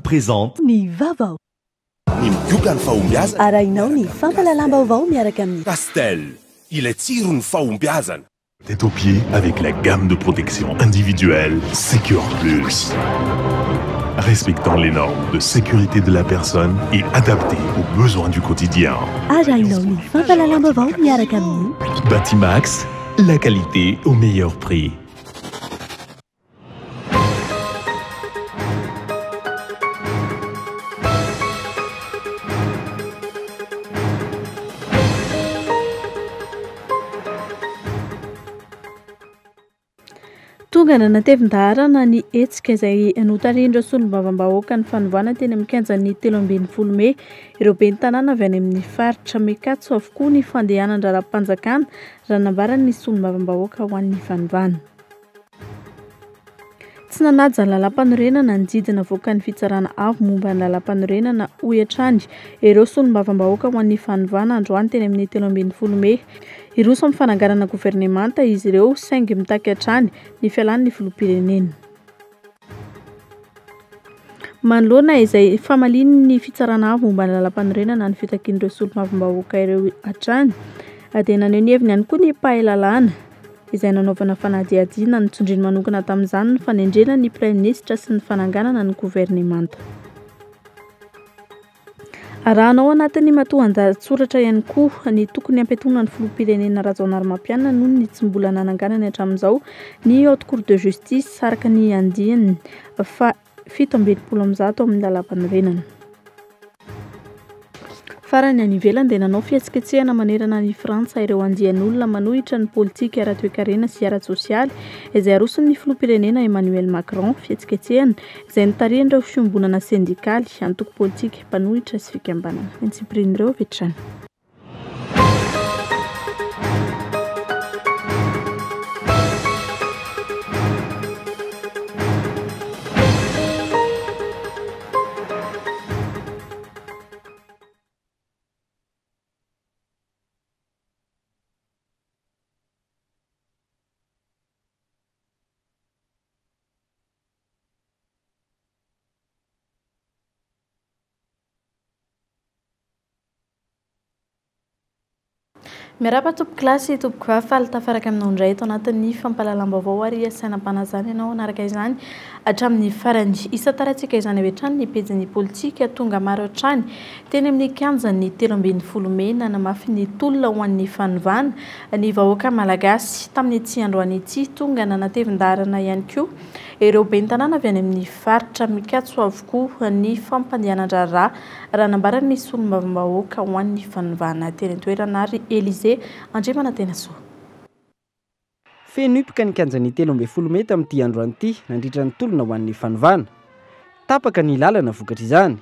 Présente. Ny vaovao. Ny migoka ny fahombiazana. Arahinao ny fampahalalam-baovao miaraka amin'ny. Castel, ilay tsiron'ny fahombiazana. Tête aux pieds avec la gamme de protection individuelle Secure Plus. Respectant les normes de sécurité de la personne et adaptée aux besoins du quotidien. Arahinao ny fampahalalam-baovao miaraka amin'ny. Batimax, la qualité au meilleur prix. Tonga nanatevin-daharana ny hetsika izay notarihin'ireo solombavambahoaka ny fanovana teny amin'ny kianjan'ny 13 mey. Ireo ben'ny tanàna avy any amin'ny faritra mikatso avokoa ny fandehanan-draharaham-panjakana raha nambaran'ny solombavambahoaka ho an'ny fanovana. Tsy nanaja ny lalàmpanorenana ny didy navoakan'ny fitsarana avo momba ny lalàmpanorenana, hoy hatrany ireo solombavambahoaka ho an'ny fanovana androany teny amin'ny 13 mey. Hiroso amin'ny fananganana governemanta izy ireo saingy mitaky hatrany ny fialan'ny filoham-pirenena. Manoloana izay famalian'ny fitsarana avo momba ny lalàmpanorenana ny fitakian'ireo solombavambahoaka ireo hatrany dia naneho ny heviny ihany koa ny mpahay lalàna izay nanaovana fanadihadiana notsindriany manokana tamin'izany ny fanendrena ny praiminisitra sy ny fananganana ny governemanta. Arahana ao anatin'ny matoan-dahatsoratra ihany koa ny tokony hampiatoana ny filoham-pirenena Rajaonarimampianina noho ny tsy mbola nananganany hatramin'izao ny Haute Cour de Justice araka ny andiany fa 167 amin'ny lalàmpanorenana. Farany any ivelany dia nanao fihetsiketsehana manerana an'i Frantsa ireo andian'olona manohitra ny politika ara-toekarena sy ara-tsosialy izay aroson'ny filoham-pirenena Emmanuel Macron. Fihetsiketsehana izay notarihan'ireo fiombonana sendikaly, antoko politika, mpanohitra sy fikambanana. Ny antsipirian'ireo avy hatrany. Miarahaba tompoko lahy sy tompoko vavy, faly tafaraka aminao indray eto anatin'ny fampahalalam-baovao ary sainam-panajana ianao hanaraka izany hatramin'ny farany. Isantarantsika izany avy hatrany ny pejin'ny politika tonga maro hatrany teny amin'ny kianjan'ny 13 mey nanamafy ny tolona ho an'ny fanovana ny vahoaka malagasy. Tamin'ity androany ity tonga nanatevin-daharana ihany koa ireo ben'ny tanàna avy any amin'ny faritra mikatso avokoa ny fampandehanan-draharaha raha nambaran'ny solombavambahoaka ho an'ny fanovana teny an-toerana ary Elysée Andriamanantenasoa. Feno hipoka ny kianjan'ny 13 mey tamin'ity androany ity nandritra ny tolona ho an'ny fanovana. Tapaka ny lalana vokatr'izany.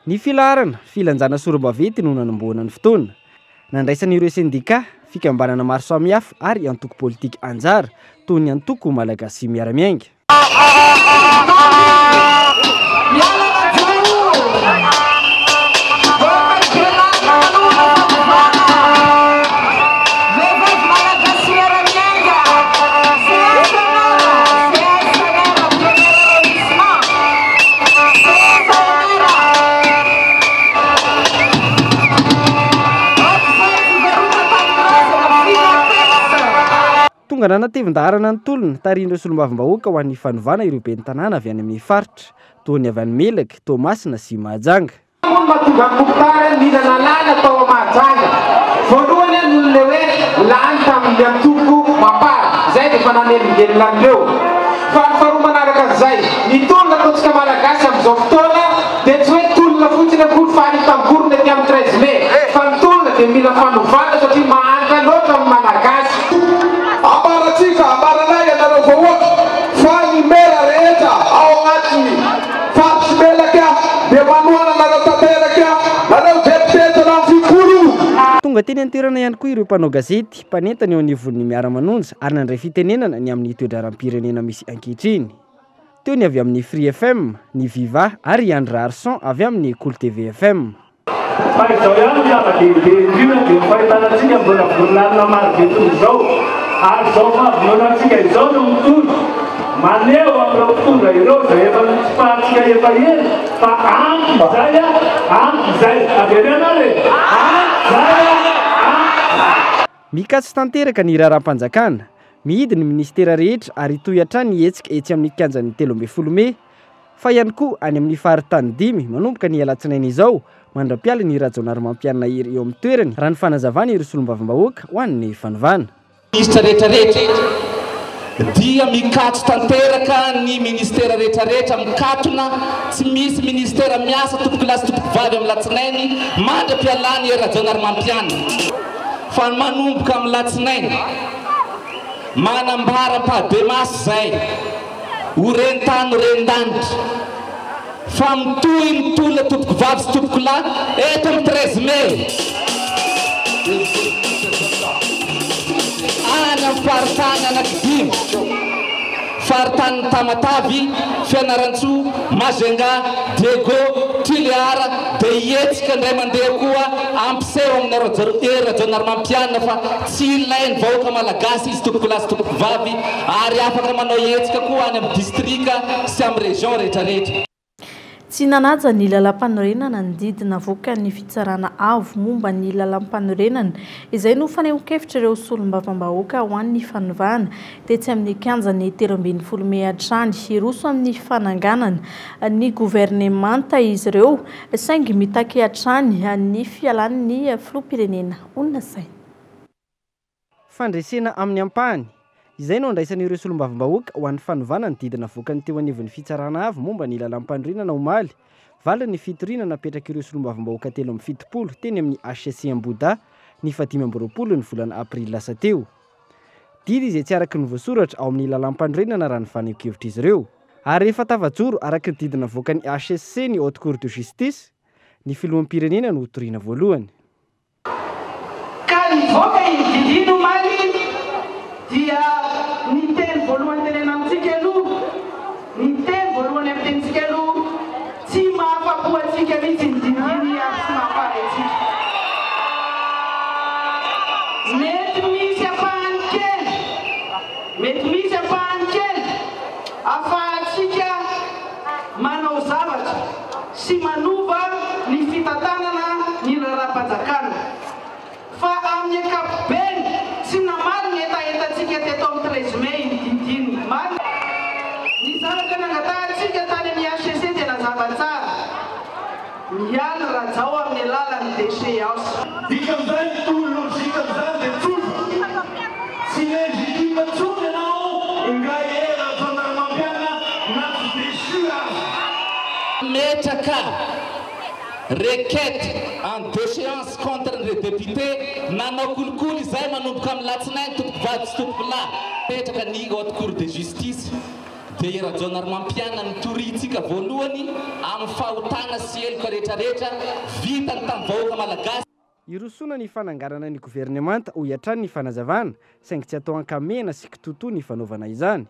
Ny filaharana, filanjana sorom-baventy no nanombohana ny fotoana. Nandraisan'ireo sendika, fikambanana maro samihafa ary antoko politika anjara toy ny antoko Malagasy Miara-Miainga. Tonga nanatevin-daharana ny tolona tarihin'ireo solombavambahoaka ho an'ny fanovana ireo ben'ny tanàna avy any amin'ny faritra, toy ny avy any Melaky, Toamasina sy Mahajanga. Moa no mahatonga an'i Mokhtar mila lalàna tao Mahajanga? Voalohany noho ilay hoe lany tamin'ny antoko Mapar, izay dia efa nanelingelina an'ireo. Fa ny faharoa manaraka an'izay, ny tolona ataontsika Malagasy amin'izao fotoana dia tsy hoe tolona fotsiny akory fa hitangorona ety amin'ny 13 mai, fa ny tolona dia mila fanovana satria mahantra loatra ny Malagasy. Ambarantsika, ambaranay ianareo vahoaka fa ny mera rehetra ao anatin'ny faritry Melaky dia manohana anareo tanteraka, nareo député 73. Tonga teny an-toerana ihany koa ireo mpanao gazety, mpanentana eo anivon'ny Miara-manonja ary nandray fitenenana ny amin'ny toe-draharaham-pirenena misy ankehitriny. Teo ny avy amin'ny Free FM, ny Viva ary i Andry Raharison avy amin'ny Kolo TV FM. Fa izao ihany no zava-dehibe indrindra dia ny fahitana antsika mbola voninahina maro be toy izao, ary izao fahavononantsika izao no mitory. Maneho amin'ireo mpitondra ireo izay efa notsipahantsika efa ela fa ampy izay a, ampy izay. Avereno ary e! Ampy izay a, ampy izay. Mikatso tanteraka ny raharaham-panjakana. Mihidy ny minisitera rehetra ary hitohy hatrany ny hetsika etsy amin'ny kianjan'ny 13 mey, fa ihany koa any amin'ny faritany dimy manomboka ny alatsinainy izao mandra-piala ny Rajaonarimampianina Hery eo amin'ny toerany, raha ny fanazavan'ireo solombavambahoaka ho an'ny fanovana. Minisitra rehetrarehetra dia mikatso tanteraka ny ministera rehetrarehetra mikatona, tsy misy ministera miasa tompokolahy sy tompokovavy amin'ny latsinainy mandra-pialany Hery Rajaonarimampianina fa manomboka amin'ny latsinainy manambara ampahibemaso izay ho ren-tany ho ren-danitra fa mitohy ny tolona tompokovavy sy tompokolahy eto amin'ny 13 mai any amin'ny faritany anankidimy, faritanin'i Tamatavy, Fianarantsoa, Majunga, Diego, Tuléar, dia hihetsika indray mandeha koa hampiseho aminareo Hery Rajaonarimampianina fa tsy ilain'ny vahoaka malagasy izy tompokolahy sy tompokovavy ary afaka manao hetsika koa any amin'ny distrika sy amin'ny région rehetrarehetra. Tsy nanaja ny lalàmpanorenana ny didy navoakan'ny Fitsarana avo momba ny lalàmpanorenana, izay no fanehoan-kevitr'ireo solombavambahoaka ho an'ny fanovana tetsy amin'ny kianjan'ny 13 mey hatrany. Hiroso amin'ny fananganana ny governemanta izy ireo, saingy mitaky hatrany ny fialan'ny filoham-pirenena Honina Saina. Fandresena amin'ny ampahany. Izay no andraisan'ireo solombavambahoaka ho an'ny fanovana ny didy navoakan'ny teo anivon'ny Fitsarana avo momba ny lalàmpanorenana omaly. Valin'ny fitoriana napetrak'ireo solombavambahoaka 73 teny amin'ny HCC Ambohidahy ny faha 25 ny volana aprily lasa teo. Didy izay tsy araka ny voasoratra ao amin'ny lalàmpanorenana raha ny fanehoan-kevitr'izy ireo. Ary rehefa tafajoro araka ny didy navoakan'ny HCC ny Haute Cour de Justice, ny filoham-pirenena no hotoriana voalohany. Ka nivoaka iny didy iny omaly dia ny teny voalohany tenena amintsika aloha, ny teny voalohany amin'ny tenintsika aloha, tsy mahafapo antsika mihitsy iny didy iny ary tsy mahafaly antsika. Mety misy ampahany kely, mety misy ampahany kely afahantsika manao zavatra sy manova ny fitantanana ny raharaham-panjakana. Fa amin'ny ankapobeny, tsy namaly ny hetahetantsika teto amin'ny 13 mai iny didy iny. Marina. Ny zavatra nangatahantsika tany amin'ny HCC dia nazava tsara. Mialy Rajao amin'ny alalan'ny déchéance. Dikan'izay ny toa logique amin'izany dia tsotra, tsy légitime intsony ianao ingahy Hery Rajaonarimampianina na tsy déchu aza. Nametraka requête en déchéance contre ireo député nanao kolikoly izay manomboka amin'ny latsinainy tompokovavy sy tompokolahy. Napetraka ny Haute Cour de Justice dia i Rajaonarimampianina no toriantsika voalohany amin'ny fahotana sy heloka rehetrarehetra vitany tamin'ny vahoaka malagasy. Hirosoana ny fananganana ny governemanta, hoy hatrany ny fanazavana, saingy tsy atao ankamehana sy kitotoa ny fanaovana izany.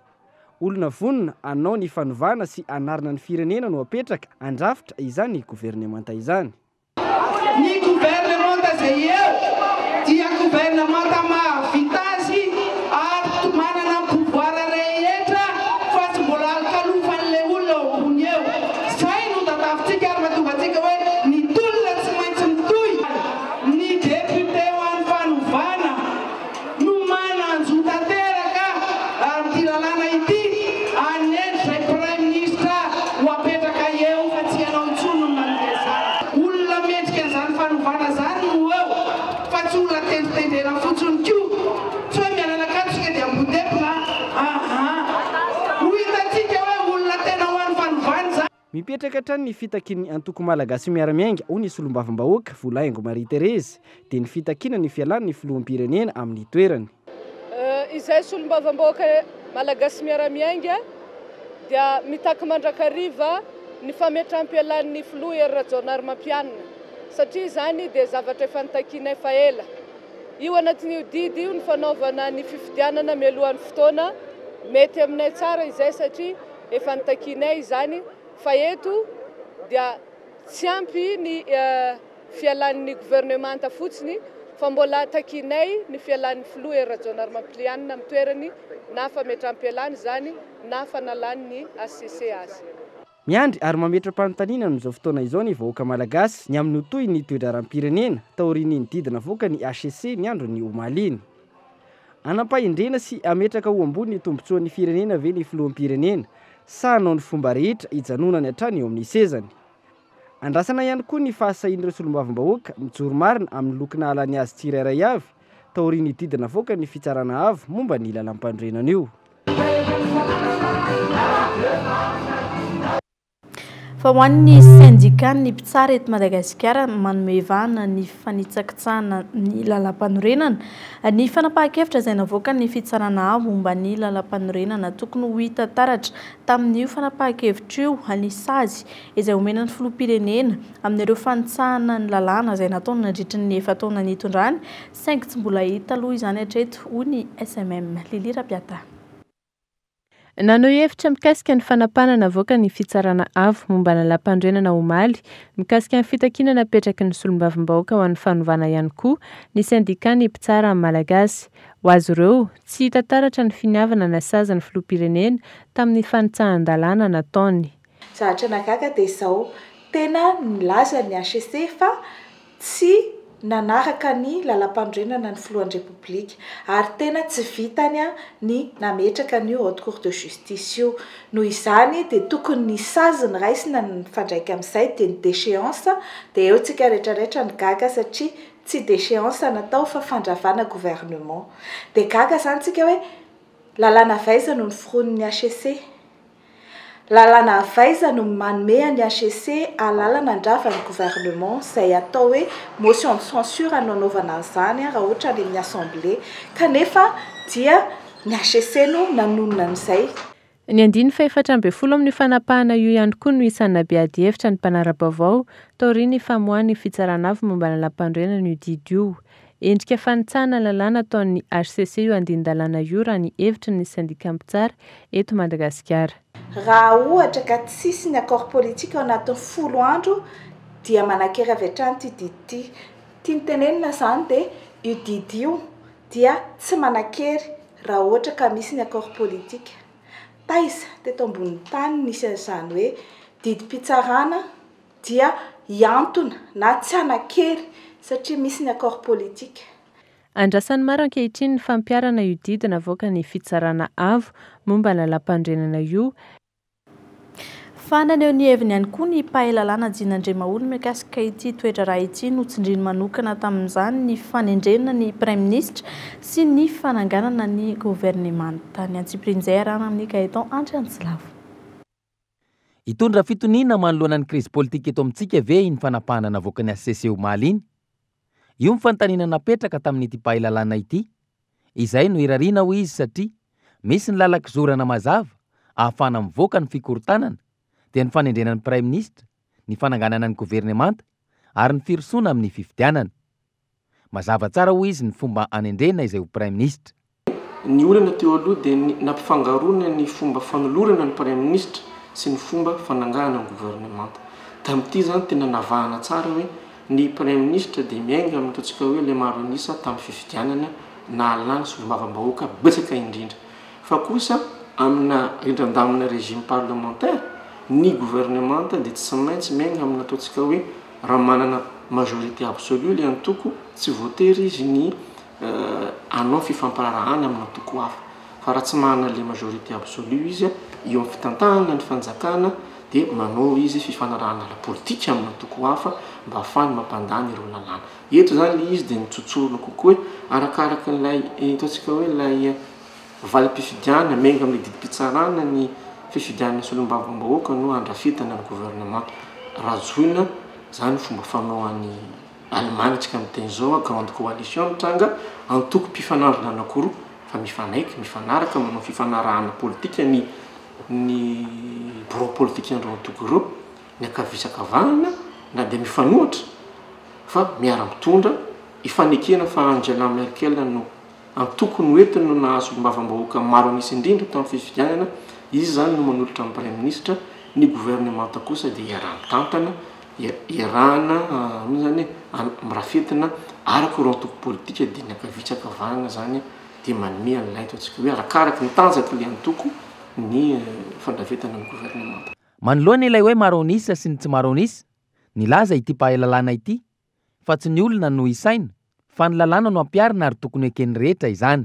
Olona vonona hanao ny fanovana sy hanarina ny firenena no apetraka handrafitra izany governemanta izany. Ny governemanta izay eo dia governemanta mahavita azy ary manana ny pouvoir rehetra fa tsy mbola alokalofan'ilay olona eo ambony eo. Izay no tadavintsika ary mahatonga antsika hoe ny tolona tsy maintsy mitohy. Ny député ho an'ny fanovana no manan-jo tanteraka amin'ity lalàna ity hanendry izay praiminisitra ho apetraka eo fa tsy ianao intsony no manome izany. Olona mendrika an'izany fanovana izany no eo fa tsy olona tendritendrena fotsiny koa. Tsy hoe miananakatso isika dia ambodepona aa. Ho hitantsika hoe olona tena ho an'ny fanovana izany. Mipetraka hatrany ny fitakian'ny antoko Malagasy Miara-Miainga, hoy ny solombavambahoaka, Volahaingo Marie Thérèse, dia ny fitakiana ny fialan'ny filoham-pirenena amin'ny toerany. Izahay solombavambahoaka Malagasy Miara-Miainga dia mitaky mandrakariva ny fametraham-pialan'ny filoha Hery Rajaonarimampianina satria izany dia zavatra efa nitakianay fa ela. Io anatin'io didy io ny fanaovana ny fifidianana mialohan'ny fotoana, mety aminay tsara izay satria efa nitakianay izany fa eto dia tsy ampy ny fialan'ny governemanta fotsiny Fa mbola takianay ny fialan'ny filoha Hery Rajaonarimamplianina amin'ny toerany na fametram-pialany izany na fanalan'ny HCC azy. Miandry ary mametra-panontaniana amin'izao fotoana izao ny vahoaka malagasy ny amin'ny ho tohin'ny toe-draharaham-pirenena taorian'iny didy navoakan'ny HCC ny andron'ny omaly iny. Hanam-pahendrena sy hametraka ho ambony ny tombontsoan'ny firenena ve ny filoham-pirenena sa hanao ny fomba rehetra hijanonany hatrany eo amin'ny sezany? Andrasana ihany koa ny fahasahian'ireo solombavambahoaka mijoro marina amin'ny loko nahalany azy tsirairay avy taorian'io didy navoakan'ny Fitsarana Avo momba ny lalàmpanorenana io. Fa ho an'ny sendikan'ny mpitsara eto Madagasikara, manome vahana ny fanitsakitsahana ny lalàmpanorenana. Ny fanapahan-kevitra izay navoakan'ny Fitsarana Avo momba ny lalàmpanorenana, tokony ho hita taratra tamin'io fanapahan-kevitra io ny sazy izay omena ny filoham-pirenena amin'ireo fanitsahana ny lalàna izay nataony nandritra ny efa-taona nitondrany, saingy tsy mbola hita aloha izany hatreto, hoy ny SMM. Lily Rabiata. Naneho hevitra mikasika ny fanapahana navoakan'ny Fitsarana Avo momba ny lalàmpanorenana omaly mikasika ny fitakiana napetraky ny solombavambahoaka ho an'ny fanovana ihany koa ny sendikan'ny mpitsara malagasy. Ho azy ireo, tsy hita taratra ny finiavana nasazy ny filoham-pirenena tamin'ny fanitsahan-dalàna nataony. Zavatra nahagaga dia izao, tena nilaza ny hcc fa tsy nanaraka ny lalampanorenana ny filohan'ny Repoblika ary tena tsy vitany ny nametraka an'io Haute Cour de Justice io. Noho izany dia tokony ny sazy noraisina mifandraika amin'izay dia ny déchéance, dia eo tsika retraretra no gaga satria tsy déchéance natao fa fandravana gouvernement. Dia gaga izany tsika hoe lalàna avy aiza no noforonin'ny HCC? Lalàna avy aiza no manome an'i HCC alalana handrava ny gouvernement izay atao hoe motion de censure no anaovana an'izany raha ohatra any amin'ny assemblée kanefa dia ny HCC no nanonona an'izay. Ny andininy fahefatra ambin'ny folo amin'io fanapahana io ihany koa no isan'ny nabe adihevitra ny mpanara-baovao taorian'ny famoahan'ny Fitsarana Avo momba ny Lalàmpanorenana io didy io. Endrika fanitsahana lalàna ataon'ny hcc io andinin-dalàna io raha ny hevitry ny sendikà mpitsara eto Madagasikara. Raha ohatra ka tsisy ny accord politique ao anatin'ny folo andro dia manankery avy hatrany ity didy ity. Tiany tenenina izany dia io didy io dia tsy manankery raha ohatra ka misy ny accord politique. Taiza teto ambonin'ny tany nisy an'izany hoe didim-pitsarana dia hiantona na tsy hanan-kery satria misy ny accord politique. Andrasan'ny maro ankehitriny ny fampiharana io didy navoakan'ny Fitsarana Avo momba ny lalàmpanorenana io. Fa naneho ny heviny ihany koa ny mpahay lalàna Jina Andriamaholy mikasika ity toe-draharaha ity. Notsindriany manokana tamin'izany ny fanendrena ny Praiminisitra sy ny fananganana ny governemanta. Ny antsipirian'izay arahana amin'i Gaëtan Andriantsilavo. Hitondra fitoniana manoloana ny krizy politika eto amintsika ve iny fanapahana navoakan'ny hcc omaly iny? Io ny fanontaniana napetraka tamin'ity mpahay lalàna ity. Izay no irariana hoy izy satria misy ny lalan-kizorana mazava ahafahana mivoaka ny fikorontanana dia ny fanendrena ny praiminisitra, ny fananganana ny governemanta ary ny firosoana amin'ny fifidianana. Mazava tsara hoy izy ny fomba hanendrena izay ho praiminisitra. Ny olana teo aloha dia ny nampifangaroana ny fomba fanolorana ny praiminisitra sy ny fomba fananganana ny governemanta. Tamin'ity izany tena navahana tsara hoe ny praiminisitra dia miainga amin'ny ataontsika hoe ilay maro an'isa tamin'ny fifidianana nahalany solombavambahoaka betsaka indrindra. Fa kosa amina rindran-damina régime parlementaire, ny governemanta dia tsy maintsy miainga amina ataontsika hoe Raha manana majorité absolue ilay antoko, tsy voatery izy ny hanao fifampiraharahana amina antoko hafa. Fa raha tsy manana ilay majorité absolue izy eo amin'ny fitantanana ny fanjakana dia manao izy fifanarahana ara-politika amina antoko hafa mba hahafahany mampandany ireo lalàna. Eto izany ilay izy dia nitsotsorina kokoa hoe arakaraka ilay ataontsika hoe ilay Valim-pifidianana, miainga amin'ny didim-pitsarana ny fifidianana solombavambahoaka no handrafetana ny gouvernement. Rajoelina, zany fomba fanao any Allemagne tsika miteny zao, grande coalition mitranga, antoko mpifanandrina anakiroa fa mifanaiky, mifanaraka, manao fifanarahana politika ny ny birao politikan'ireo antoko ireo, ny ankavia sy ankavanana na dia mifanohitra fa miara-mitondra, ifanekena fa Angela Merkel no Antoko noentiny no nahazo solombavambahoaka maro an'isa indrindra tamin'ny fifidianana, izy izany no manolotra ny Praiminisitra, ny governemanta kosa dia iaraha-mitantana, Iarahana moa zany mirafetina araka ireo antoko politika dia ny ankavia sy ankavanana zany dia manome an'ilay ataontsika hoe arakaraky ny tanjak'ilay antoko ny fandrafetana ny governemanta. Manoloana ilay hoe maro an'isa sy ny tsy maro an'isa, nilaza ity mpahay lalàna ity fa tsy ny olona no isaina fa ny lalàna no ampiharina ary tokony ho eken'ny rehetra izany.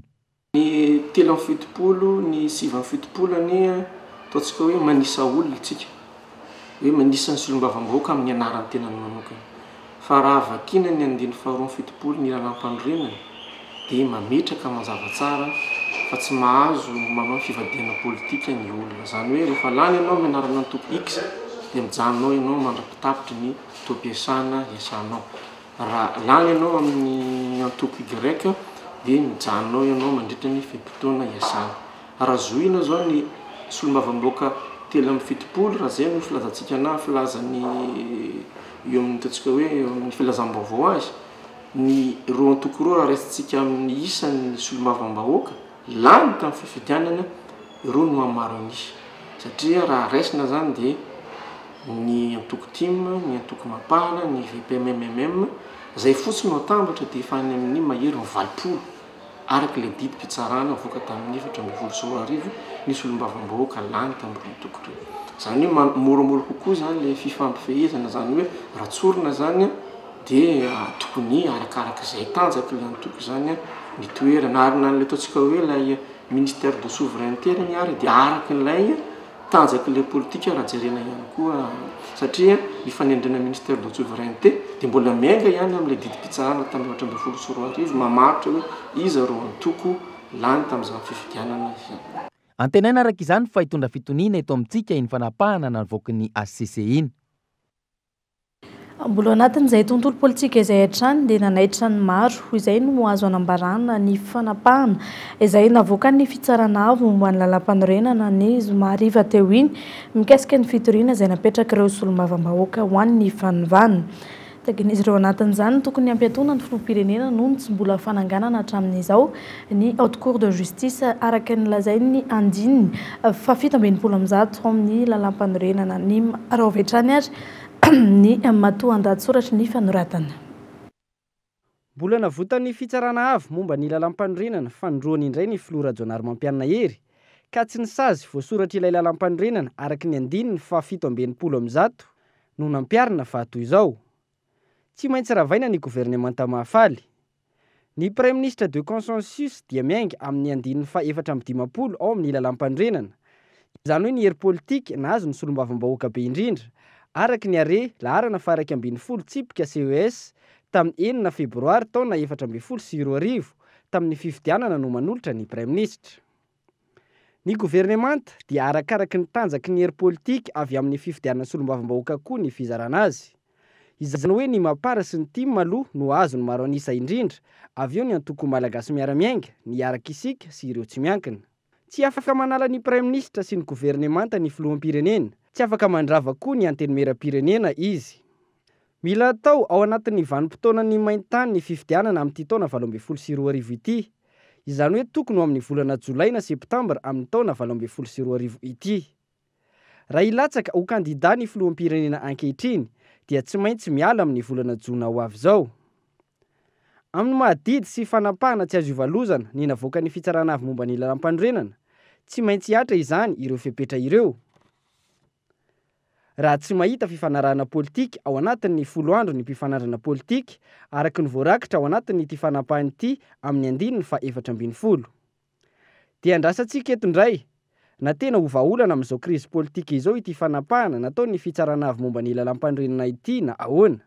Ny 73, ny 79 anie ataontsika hoe manisa olona tsika, hoe manisa ny solombavambahoaka amin'ny anaran'ny tenany manokana. Fa raha vakiana ny andininy faha 72 ny lalàmpanorenana dia mametraka mazava tsara fa tsy mahazo manao fivadihana politika ny olona. Izany hoe rehefa lany ianao amin'ny anaran'antoko X dia mijanona ao ianao mandra-pitapitry ny taom-piasana iasanao. Raha lany ianao amin'ny antoko Y dia mijanona ao ianao mandritra ny fe-potoana iasana. Raha zohina izao ny solombavambahoaka 73, raha izay no filazantsika na filazan'ny eo amin'ny ataontsika hoe eo amin'ny filazam-baovao azy, ny roa antoko roa raha raisintsika amin'ny isan'ny solombavambahoaka lany tamin'ny fifidianana, ireo no hahamaro an'isa. Satria raha raisina izany dia ny antoko tim, ny antoko Mapar, ny VPMMM, izay fotsiny no atambatra dia efa any amin'ny maherin'ny 80 araka ilay didim-pitsarana nivoaka tamin'ny 2014 ny solombavambahoaka lany tamin'ireo antoko ireo. Izany hoe moramora kokoa izany ilay fifampifehezana, izany hoe raha tsorina izany dia tokony arakaraka izay tanjaka ilay antoko izany ny toerana, ary na ilay ataontsika hoe ilay ministère de souveraineté ireny ary dia araka ilay tanjak'ilay politika raha jerena ihany koa satria ny fanendrena ministère de souveraineté dia mbola miainga ihany amin'ilay didim-pitsarana tamin'ny 2014 mamaritra hoe iza ireo antoko lany tamin'izany fifidianana izany. Antenaina araka izany fa hitondra fitoniana eto amintsika iny fanapahana navoaky ny hcc iny. Mbola ao anatin'izay tontolo politika izay hatrany dia nanaitra ny maro, izay no azo anambarana ny fanapahana izay navoakan'ny Fitsarana Avo momba ny Lalàmpanorenana ny zoma hariva teo iny mikasika ny fitoriana izay napetrak'ireo solombavambahoaka ho an'ny fanovana. Takian'izy ireo anatin'izany ny tokony hampiatoana ny filoham-pirenena noho ny tsy mbola fananganana hatramin'izao ny Haute Cour de Justice araka ny lazain'ny andininy faha-167 ao amin'ny lalàmpanorenana. Ny maro avy hatrany ary ny matoandahatsoratry ny fanoratana. Mbola navotan'ny Fitsarana Avo momba ny Lalàmpanorenana fanindroany indray ny Filoha Rajaonarimampianina Hery, ka tsy ny sazy voasoratr'ilay Lalàmpanorenana araka ny andininy faha-167 no nampiharina fa toy izao, Tsy maintsy ravaina ny governemanta Mahafaly. Ny Praiminisitra de consensus dia miainga amin'ny andininy faha-54 ao amin'ny Lalàmpanorenana, izany hoe ny hery politika nahazo ny solombavambahoaka be indrindra, araka ny arrêt laharana faha-11 tsipika CES tamin'ny enina febroary taona 2014 tamin'ny fifidianana no manolotra ny Praiminisitra. Ny governemanta dia arakaraky ny tanjaky ny hery politika avy amin'ny fifidianana solombavambahoaka koa ny fizarana azy. Izany hoe ny Mapar sy ny tim aloha no azo ny maro an'isa indrindra, avy eo ny antoko Malagasy Miara-Miainga, ny Hiaraka Isika sy ireo tsy miankina. Tsy afaka manala ny praiminisitra sy ny governemanta ny filoham-pirenena, tsy afaka mandrava koa ny antenimieram-pirenena izy. Mila atao ao anatin'ny vanim-potoanan'ny main-tany ny fifidianana amin'ity taona 2018 ity. Izany hoe tokony ho amin'ny volana jolay na septambra amin'ny taona 2018 ity. Raha hilatsaka ho kandidà ny filoham-pirenena ankehitriny dia tsy maintsy miala amin'ny volana jona ho avy izao. Amin'ny maha didy sy fanapahana tsy azo ivalozana ny navoakan'ny Fitsarana Avo momba ny Lalàmpanorenana, tsy maintsy hihatra izany ireo fepetra ireo. Raha tsy mahita fifanarahana politika ao anatin'ny 10 andro ny mpifanandrina politika, araka ny voarakitra ao anatin'ity fanapahana ity amin'ny andininy faha-14. Dia andrasantsika eto indray, na tena ho vahaolana amin'izao krizy politika izao ity fanapahana nataon'ny Fitsarana Avo momba ny Lalàmpanorenana ity na ahoana.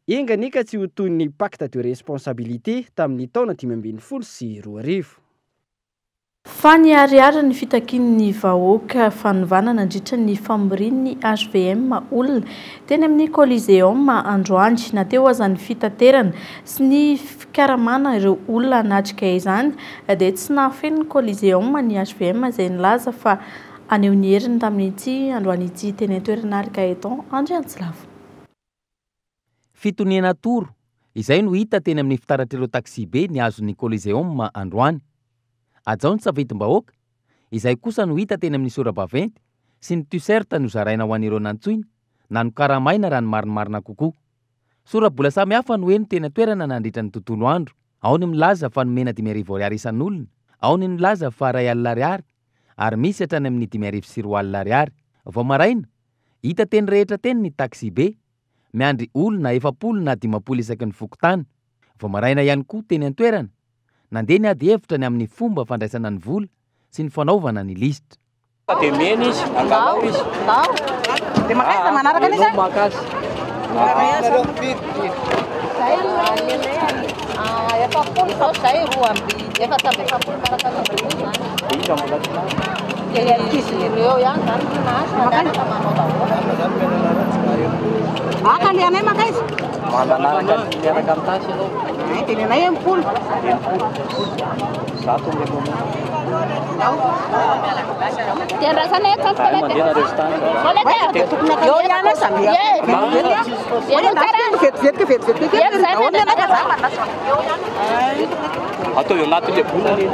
Enga anie ka tsy ho toy ny pacte de responsabilité tamin'ny taona 2015. Fa niharihary ny fitakian'ny vahoaka fanovana nandritra ny famorian'ny hvm olona teny amin'ny Coliseum androany. Na teo aza ny fitaterana sy ny fikaramana ireo olona hanatrika izany dia tsy nahafeno ny Coliseum ny hvm izay nilaza fa haneho ny heriny tamin'ity androany ity teny an-toerana ary Gaëtan Andriantsilavo. Fitoniana toro, izay no hita teny amin'ny fitaratr'ireo taksibe nihazo ny Coliseum androany. Hajao ny safidim-bahoaka, izay kosa no hita teny amin'ny sora-baventy sy ny t-shirt nozaraina ho an'ireo nantsoina na nokaramaina raha ny marimarina kokoa. Sora-bola samihafa no heno teny an-toerana nandritra ny tontolo andro. Ao ny milaza fa nomena 5000 ariary isan'olona, ao ny nilaza fa 1000 ariary ary misy hatrany amin'ny 2005 ariary. Vao maraina, hita teny rehetra teny ny taxibe, miandry olona 40 na 50 isaky ny fokontany. Vao maraina ihany koa teny an-toerana, nandeha ny ady hevitra ny amin'ny fomba fandraisana ny vola sy ny fanaovana ny lisitra. Dia mena izy, angalao izy. Dia mankaiza manaraka an'iza? Ianao maka azy. Zay aloha ny anay 40 izao zay 42 miaraka amin'ireo izany. Dia iza mbola tsy nahazo? Dia ankizy ireo ihany izany no nahazo fa miaraka manao daholo. Maka le anay mankaiza? Manaraka miaraka amin'ny tasy ianao. Dia ny anay 60. 60. 100 omeko anao. Atao eo anatin'ilay vola anie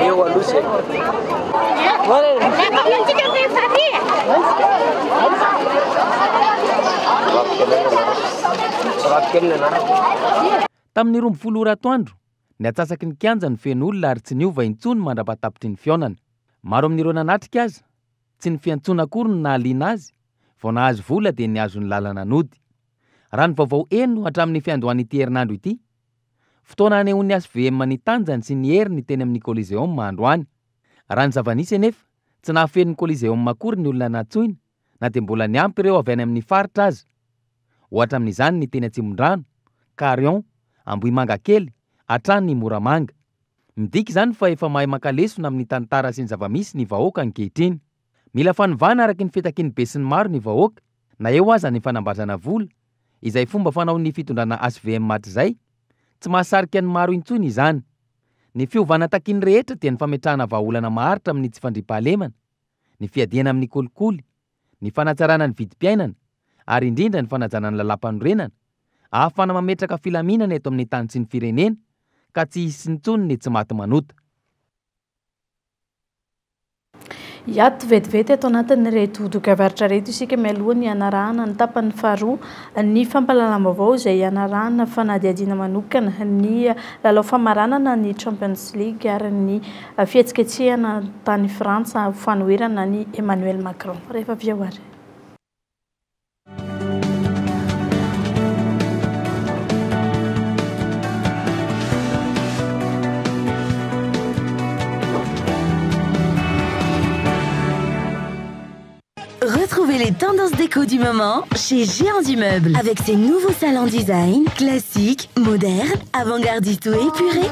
Eo aloha zay. Tamin'ny 12 ora atoandro, Ny antsasaky ny kianja no feno olona ary tsy niova intsony mandra-pahatapitry ny fihaonana. Maro amin'ireo nanatrika aza, tsy ny fiantsoana akory no nahaliana azy, vao nahazo vola dia nihazo ny lalana nody. Raha ny vaovao heno hatramin'ny fiandohan'ity herinandro ity, fotoana hanehoan'ny HVM ny tanjany sy ny heriny teny amin'ny Coliseum androany. Raha ny zava-nisy anefa, tsy nahafeno ny Coliseum akory ny olona nantsoina na dia mbola niampy ireo avy any amin'ny faritra aza. Ohatra amin'izany ny teny Atsimondrano, Carion, Ambohimangakely, hatrany Moramanga. Midika izany fa efa mahay maka lesona amin'ny tantara sy ny zava-misy ny vahoaka ankehitriny. Mila fanovana araka ny fitakian'ny besinimaro ny vahoaka, na eo aza ny fanambazana vola, izay fomba fanaon'ny fitondrana HVM hatrizay. Tsy mahasarika ny maro intsony izany. Ny fiovana takian'ny rehetra dia ny fametrahana vahaolana maharitra amin'ny tsy fandriampahalemana, ny fiadiana amin'ny kolikoly, ny fanatsarana ny vidim-piainana ary indrindra ny fanajana ny lalàmpanorenana, ahafahana mametraka filaminana eto amin'ny tany sy ny firenena ka tsy hisy intsony ny tsy maty manota. Hiato vetivety ato anatin'ireto dokavarotra ireto isika mialoha ny hanarahana ny tapany faharoa ny fampahalalam-baovao izay hanarahana fanadihadiana manokana ny lalao famaranana ny Champions League ary ny Fihetsiketsehana tany Frantsa ho fanoherana an'i Emmanuel Macron. Rehefa avy eo ary. Retrouvez les tendances déco du moment chez Géant du Meuble. Avec ses nouveaux salons design, classiques, modernes, avant-gardistes ou épurés.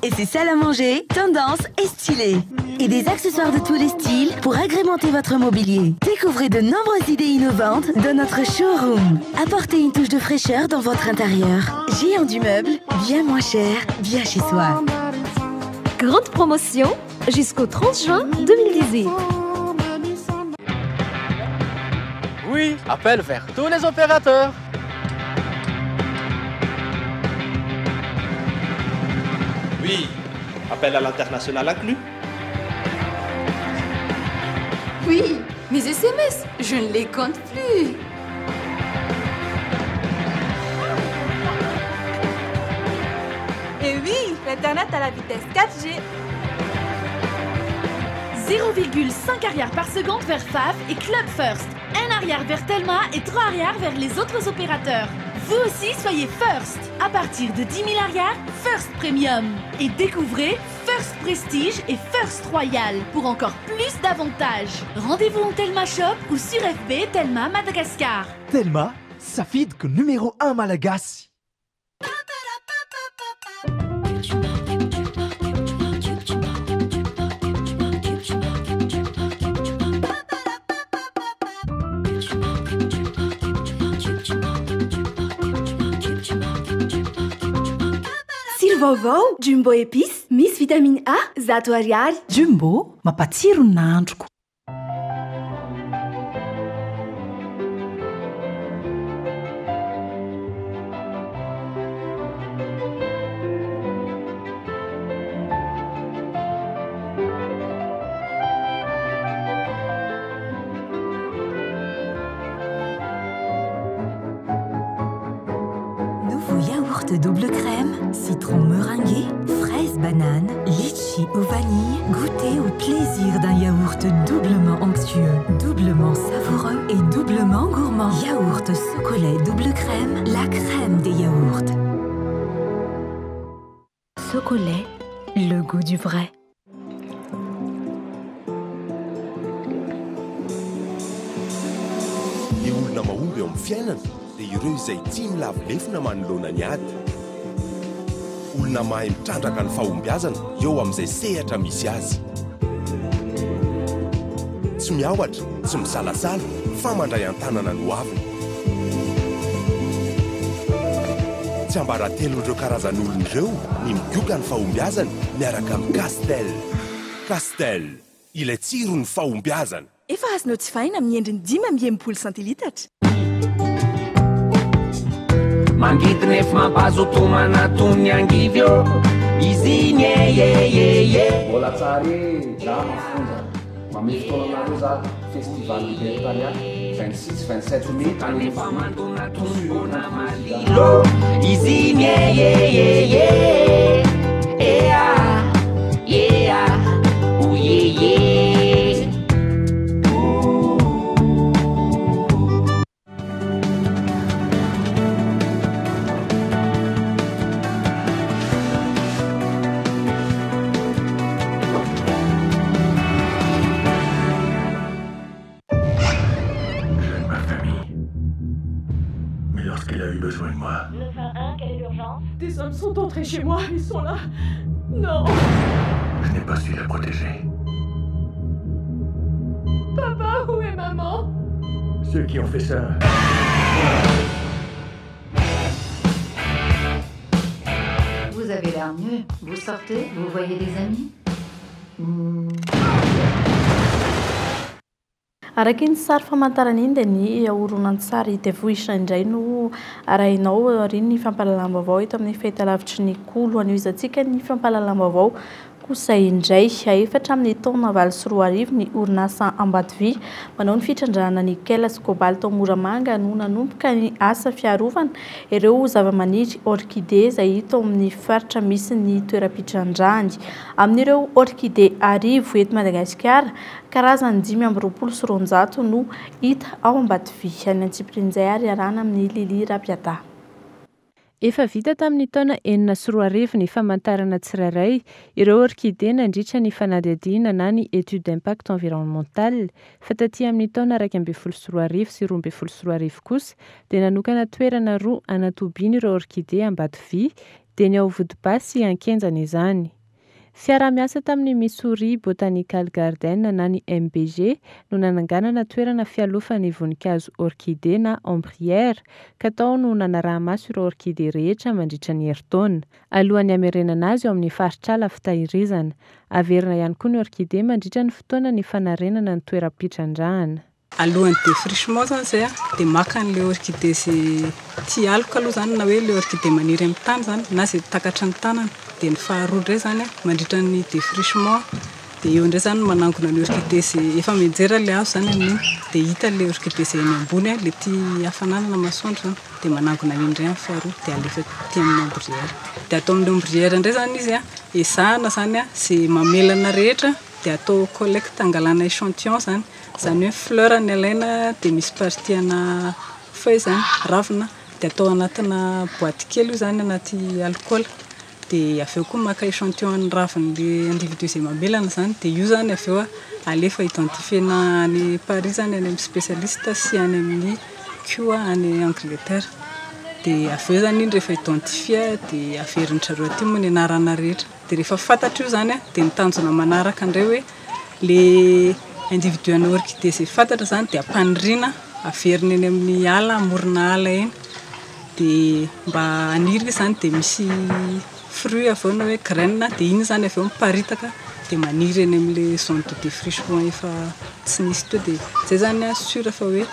Et ses salles à manger, tendance et stylées. Et des accessoires de tous les styles pour agrémenter votre mobilier. Découvrez de nombreuses idées innovantes dans notre showroom. Apportez une touche de fraîcheur dans votre intérieur. Géant du Meuble, bien moins cher, bien chez soi. Grande promotion jusqu'au 30 juin 2018. Oui, appel vers tous les opérateurs. Oui, appel à l'international inclus. Oui, mes SMS, je ne les compte plus. Et oui, l'internet à la vitesse 4G. 0,5 arrière par seconde vers FAF et Club First. 1 arrière vers Telma et 3 arrière vers les autres opérateurs. Vous aussi, soyez First. À partir de 10 000 arrières, First Premium. Et découvrez First Prestige et First Royal pour encore plus d'avantages. Rendez-vous en Telma Shop ou sur FB Telma Madagascar. Telma, safidiko numéro 1 malagasy. Tsiro vaovao, Jumbo épices, misy vitamine A, 100 ariary. Jumbo, mampatsiro ny nahandroko. Yaourt double crème, citron meringué, fraise banane, litchi ou vanille, goûtez au plaisir d'un yaourt doublement onctueux, doublement savoureux et doublement gourmand. Yaourt Socolet double crème, la crème des yaourts. Socolet, le goût du vrai. Ny olona mahomby eo amin'ny fiainana dia ireo izay tsy milavo lefona manoloana ny ady. Olona mahay mitrandraka ny fahombiazana eo amin'izay sehatra misy azy. Tsy miahotra, tsy misalasala fa mandray an-tanana ny hoaviny. Tsiambaratelon'ireo karazan'olona ireo ny migoka ny fahombiazany miaraka amin'ny Castel. Castel, ilay tsiron'ny fahombiazana. Efa azonao jifaina amin'ny endriny 65 santilitatra. Mangidy nefo mampazoto toy ny angivy ô izy iny e ye ye ye. Mbola tsara e, za mafonja. Mamehy fotoana anareo za festival Libertalia 26 27 mai Kanefa mandona tombona malilo izy iny e ye ye ye. Ea ea o ye ye. J'aime ma famille. Mais lorsqu'elle a eu besoin de moi, Des hommes sont entrés chez moi, ils sont là. Non. je n'ai pas su la protéger. Papa, où est maman? Ceux qui ont fait ça, Vous avez l'air mieux. Vous sortez, vous voyez des amis. Araka iny sary famantarana iny dia ny horonantsary Devohitra indray no arahinao aorian'ny fampahalalam-baovao eto amin'ny fahitalavitry ny Kolo. Hanohizantsika ny fampahalalam-baovao kosa indray. Efatra amin'ny taona 2008 ny orinasa Ambatovy manao ny fitrandrahana nickel sy cobalt ao Moramanga no nanomboka ny asa fiarovana ireo zavamaniry orchidée izay hita ao amin'ny faritra misy ny toeram-pitrandrahany. Amin'ireo orchidée 1000 eto Madagasikara, karazany 225 no hita ao Ambatovy. Any antsipirian'izay ary iarahana amin'ny Lily Rabiata. Efa vita tamin'ny taona 2006 ny famantarana tsirairay ireo orchidée nandritra ny fanadihadiana na ny étude d'impact environnemental fa taty amin'ny taona 2011 sy 2012 kosa dia nanokana toerana roa anatobiana ireo orchidée Ambatovy dia ny ao Vodibasy sy Ankenjana izany. Fiaraha-miasa tamin'ny Missouri Botanical Garden na ny MBG no nananganana toerana fialofan'ny voninkazo orchidée na ombrière ka tao no nanaraha-maso ireo orchidée rehetra mandritra ny herintaona. Alohan'ny hamerenana azy eo amin'ny faritrala fitahirizana. Averina ihany koa ny orchidée mandritra ny fotoana ny fanarenana ny toeram-pitrandrahana. Alohan'ny défrichement zany zay a, dia maka an'ilay orchidée zay tia aloka aloha zany na hoe ilay orchidée maniry amin'ny tany zany na zay takatry ny tanana. Dia ny faharoa indray zany a, mandritra ny défrichement dia eo indray zany manangona ny orchidée zay efa mianjera ilay hazo zany amin'iny. Dia hita ilay orchidée zay eny ambony a, ilay tia hafanana na masoandro zany, dia manangona an'iny indray amin'ny faharoa dia alefa aty amin'ny ombrière. Dia atao amin'ny ombrière indray zany izy a, ezahana zany a, zay mamelana rehetra dia atao collecte angalana échantillon zany. Izany hoe fleur ny alaina dia misy partie ana feuille zany, ravina, dia atao anatina boîte kely io zany anaty alcool. Dia avy eo koa maka échantillon an'ny ravin'ilay individu izay mamelana zany, dia io zany avy eo alefa identifier-na any Paris zany, any amin'ny spécialiste sy any amin'ny CUA any Angleterre. Dia avy eo zany iny rehefa identifier dia averin-dry zareo aty moa ny anarana rehetra. Dia rehefa fantatra io zany dia ny tanjona manaraka indray hoe le individu ana orchidée izay fantatra zany dia ampaniriana averina eny amin'ny ala, amorona ala eny. Dia mba haniry izy zany dia misy fruit avy eo na hoe graine dia iny zany avy eo miparitaka dia maniry eny amin'ilay zone de défrichement efa tsy nisy teo dia izay zany a sûr fa hoe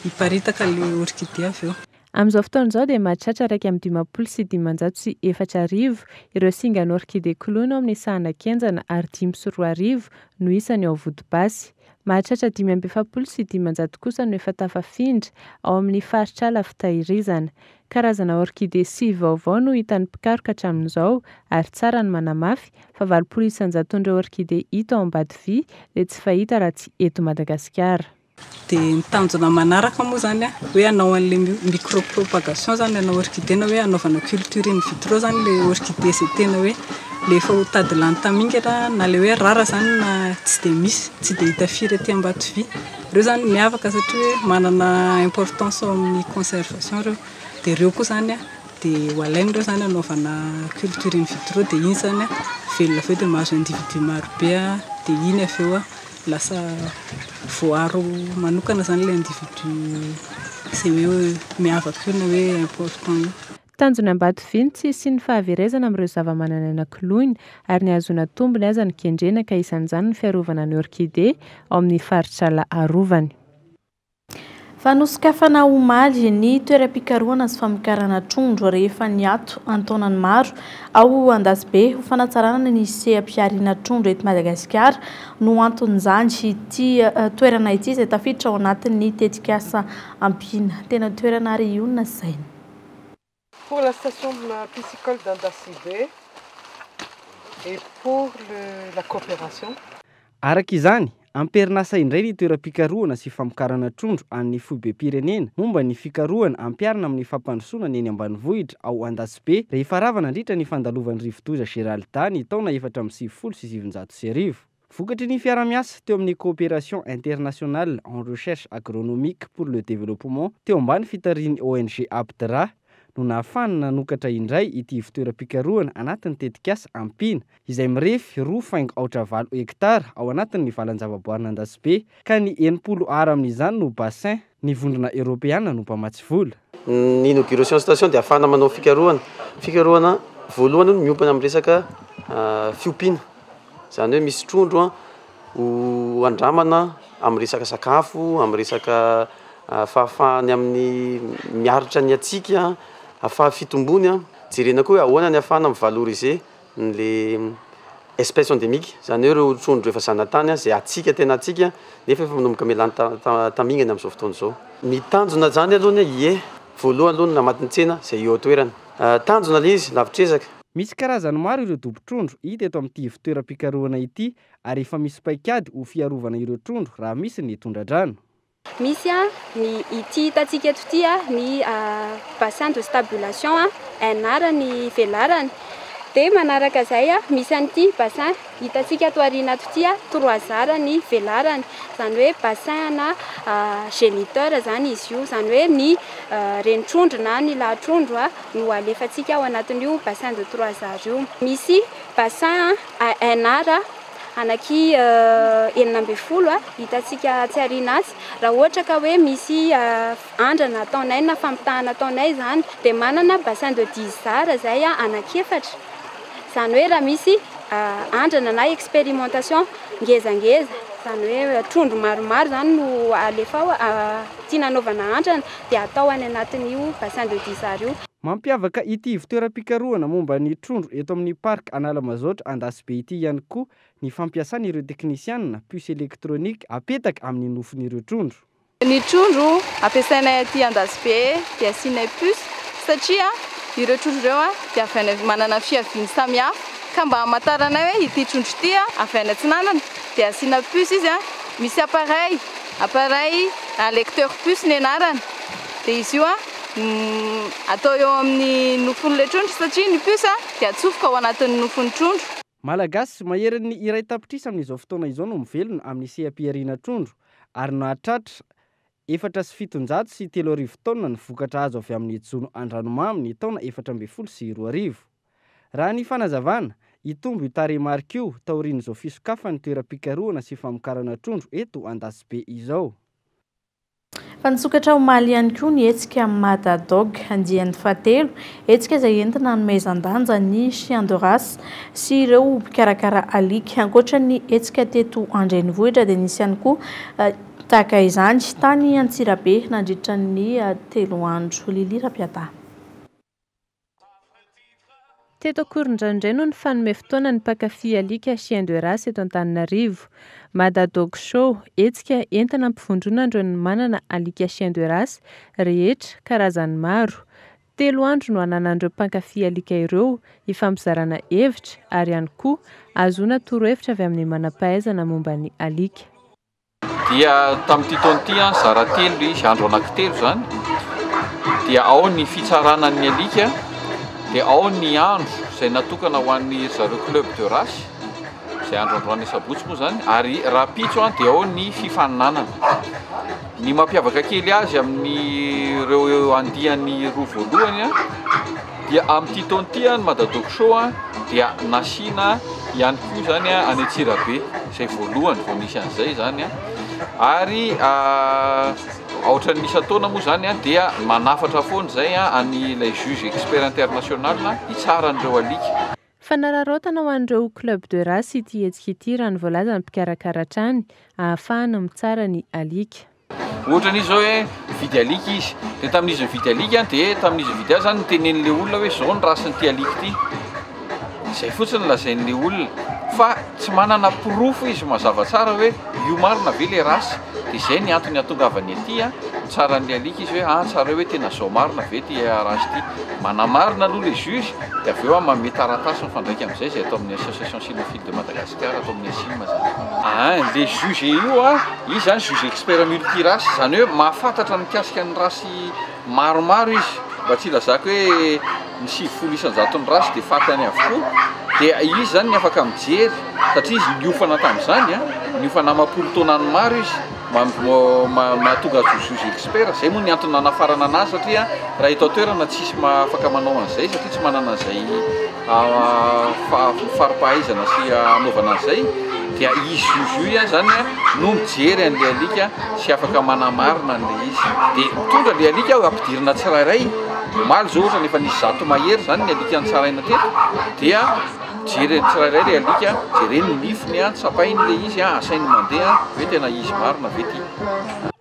hiparitaka ilay orchidée avy eo. Amin'izao fotoana izao dia mahatratra 451 ireo singan'orchidée koloina ao amin'ny sahana Kenjana ary 2005 no isany ao Vodibasy. Mahatratra 545 kosa no efa tafafindra ao amin'ny faritr'ala fitahirizana. Karazana orchidée sivy vaovao no hitan'ny mpikaroka hatramin'izao ary tsara ny manamafy fa 80 isan-jaton'ireo orchidée hita ao Ambatovi dia tsy fahita raha tsy eto Madagasikara. Dia ny tanjona manaraka moa izany hoe hanao an'ilay micro-propagation izany ana orchidée na hoe hanaovana culture in vitro izany ilay orchidée izay tena hoe ilay efa ho tady lany tamingana na ilay hoe rara izany na tsy dia misy, tsy dia hita firy aty Ambatovy. Ireo izany miavaka satria hoe manana importance ao amin'ny conservation ireo. Dia ireo koa izany dia ho alaina ireo izany hanaovana culture in vitro dia iny izany velona avy eo dia mahazo individu marobe dia iny avy eo Lasa voaaro manokana izany ilay individu izay hoe miavaka io na hoe important io. Tanjona Ambatovy ny tsy hisian'ny fahaverezana amin'ireo zavamananaina koloina ary ny hahazoana tombony aza no kendrena ka isan'izany ny fiarovana ny orchidée ao amin'ny faritr'ala arovany. Fa nosokafana omaly ny toeram-pikarohana sy famokarana trondro rehefa niato an-taonany maro ao Andasibe ho fanatsarana ny seha-pihariana trondro eto Madagasikara no anton'izany ity toerana ity izay tafiditra ao anatin'ny tetikasa Ampiana. Tena toerana ary ionona saina. Pour la station piscicole d'Andasibe et pour le la coopération. Araka izany, am-perinasa indray ny toeram-pikarohana sy famokarana trondro an'ny foibem-pirenena momba ny fikarohana ampiharina amin'ny fampandrosoana ny eny ambanivohitra ao Andasibe rehefa rava nandritra ny fandalovan'ny rivodoza Geralda ny taona 1994. Vokatry ny fiaraha-miasa teo amin'ny Coopération internationale en recherche agronomique pour le développement teo ambany fitarihin'ny ONG APDRA no nahafahany nanokatra indray ity ivontoeram-pikarohana anatin'ny tetikasa Ampiana izay mirefy roa faingo aotra valo hektara ao anatin'ny valan-javaboarin'Andasibe ka ny 60 ara amin'izany no bassin ny Vondrona Eoropeana no mpamatsy vola. Ny inauguration station dia ahafahana manao fikarohana. Fikarohana voalohany miompana amin'ny resaka fiompiana. Izany hoe misy trondro ho andramana amin'ny resaka sakafo, amin'ny resaka fahafahany amin'ny miaritra ny hatsiaka, faha-fitombony. Jerena koa hoe ahoana ny ahafahana mi-valoriser an'le espèce endémique, izany hoe ireo trondro efa zanatany izay hatsiaka tena hatsiaka nefa efa manomboka mialany tamingana amin'izao fotoana izao. Ny tanjona izany aloha ny hoe ie, voalohany aloha ny namaky ny tsena izay eo an-toerana. Tanjona ilay izy, lavitr'ezaka. Misy karazany maro ireo dobo-trondro hita eto amin'ity ivon-toeram-pikarohana ity ary efa misy paikady ho fiarovana ireo trondro raha misy ny tondra-drano. Misy ny ity hitantsika eto ity ny bassin de stabulation NR ny velarany. Dia manaraka izay misy an'ity bassin hitantsika ato aoriana ato ity trois ar ny velarany. Izany hoe bassin ana géniteur izany izy io. Izany hoe ny reni-trondro na ny lahy-trondro no alefantsika ao anatin'io bassin de trois ar io. Misy bassin à un ar anaky 16 hitantsika atsy aoriana atsy. Raha ohatra ka hoe misy andrana ataonay na fampitahana ataonay izany dia manana bassin de dix ar izay anaky efatra. Izany hoe raha misy andrana na expérimentation ngezangeza, izany hoe trondro maromaro izany no alefa ao, tiana anaovana andrana dia atao any anatin'io bassin de dix ar io. Mampiavaka ity ivontoeram-pikarohana momba ny trondro eto amin'ny Parc Analamazaotra Andasibe ity ihany koa ny fampiasana ireo teknisianina puce électronique apetaka amin'ny nofon'ireo trondro. Ny trondro ampiasainay aty Andasibe dia asianay puce satria ireo trondro ireo dia avy any manana fiaviany samihafa ka mba hamantaranay hoe ity trondro ity avy any atsinanana dia asiana puce izy, misy appareil, appareil lecteur puce ny anarany dia izy io atao eo amin'ny nofon'ilay trondro satria ny puce dia atsofoka ao anatin'ny nofon'ny trondro. Malagasy maherin'ny iray tapitrisa amin'izao fotoana izao no mivelona amin'ny seha-pihariana trondro ary nahatratra 3704 taonina ny vokatra azo avy amin'ny jono an-dranomamy ny taona 2014. Raha ny fanazavana, hitombo io tarehimarika io taorian'izao fisokafan'ny toeram-pikarohana sy famokarana trondro eto Andasibe izao. Fa nisokatra omaly ihany koa ny hetsika Mada Dog andiany fahatelo, hetsika izay entina hanomezan-danja ny chien de race sy ireo mpikarakara alika. Ankoatra ny hetsika teto an-drenivohitra dia nisy ihany koa tahaka izany tany Antsirabe nandritra ny 3 andro. Lily Rapiata. Teto Ankorondrano indray no nifanome fotoana ny mpankafy alika chien de race eto Antananarivo. Mada Dog Show, hetsika entina hampivondrona ireo manana alika chien de race rehetra, karazany maro. 3 andro no ananan'ireo mpankafy alika ireo hifampizarana hevitra ary ihany koa ahazoana torohevitra avy amin'ny manam-pahaizana momba ny alika. Dia tamin'ity taona ity, zara telo ilay izy, andro anankitelo izany, dia ao ny fitsarana ny alika, dia ao ny andro izay natokana ho an'ny ry zareo club de race, izay andro androany asabotsy moa izany, ary rahampitso dia ao ny fifaninanana. Ny mampiavaka kely azy amin'ireo andiany roa voalohany dia amin'ity taona ity ny Mada Dog Show dia nasiana ihany koa izany any Antsirabe, izay voalohany vao nisy an'izay izany, ary ohatran'ny isan-taona moa izany dia manafatra foana izay an'ilay juge expert international hitsara an'ireo alika. Fanararaotana ho an'ireo club de race ity hetsika ity raha ny voalazan'ny mpikarakara hatrany, ahafahana mitsara ny alika. Ohatra an'izy izao hoe nividy alika izy, dia tamin'izy nividy alika dia tamin'izy nividy azy izany notenenin'ilay olona hoe izao ny race-n'ity alika ity, izay fotsiny no lazain'ilay olona fa tsy manana porofo izy mazava tsara hoe io marina ve ilay race, dia izay ny antony hahatongavany aty an, mitsara an'ilay alika izy hoe ah tsarao hoe tena izao marina ve ity race ity, manamarina aloha ilay juge dia avy eo manome taratasy mifandraika amin'izay izay atao amin'ny association cynophile de Madagascar atao amin'ny ACIM izany. Ein, le juge io an, izy izany juge expert multi race, izany hoe mahafantatra ny mikasika ny race maromaro izy, mba tsy hilazako hoe ny 90 isan-jaton'ny race dia fantany avokoa, dia izy izany ny afaka mijery satria izy niofana tamin'izany an, niofana amam-polo taonany maro izy, mahatonga azy ho juge expert, izay moa ny antony nanafarana anazy satria raha eto an-toerana tsisy afaka manao an'izay satria tsy manana an'izay fari-pahaizana sy hanaovana an'izay, dia izy juge io ihany izany no mijery an'ilay alika sy afaka manamarina an'ilay izy, dia mitondra ilay alika aho ampidirina tsirairay, omaly izao ohatra efa nisy 100 mahery izany ny alika nitsaraina teto, dia jereny tsirairay ilay alika, jereny ny nifiny, tsapainy ilay izy, asainy mandeha hoe tena izy marina ve ity.